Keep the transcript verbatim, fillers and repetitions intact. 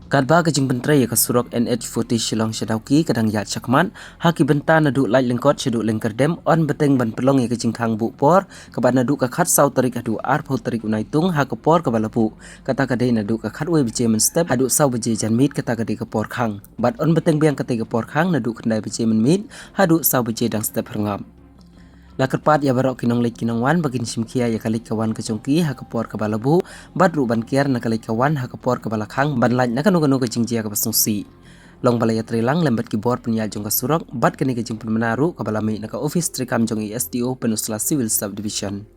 Katba ka jingpyntrei ïa ka surok N H forty Shillong sha Dawki ka dang ïaid shakhmat, ha ki bynta naduh Laitlyngkot shaduh Lyngkyrdem, yn bteng ban pynlong ïa ka jingkhang buh por, kaba naduh ka khatsaw tarik haduh arphew tarik u Naitung, ha ka por kaba la buh. Kata ka dei naduh ka khatwei baje mynstep haduh saw baje janmiet, kata ka dei ka por khang. Bad yn bteng biang katei ka por khang naduh khyndai baje mynmiet haduh saw baje dang step hynrngap. La kyrpad ïa baroh ki nongleit ki nongwan ba kin shim khia ïa ka leit ka wan ka jong ki ha ka por kaba la buh, bad ruh ban kiar na ka leit ka wan ha ka por kaba la khang, ban lait na kano kano ka jingjia kaba sngewsih. Long ba la ïatreilang lem bad ki bor pynïaid jong ka surok, bad kane ka jingpynbna ruh kaba la mih na ka ophis treikam jong i S D O Pynursla Civil Sub Division.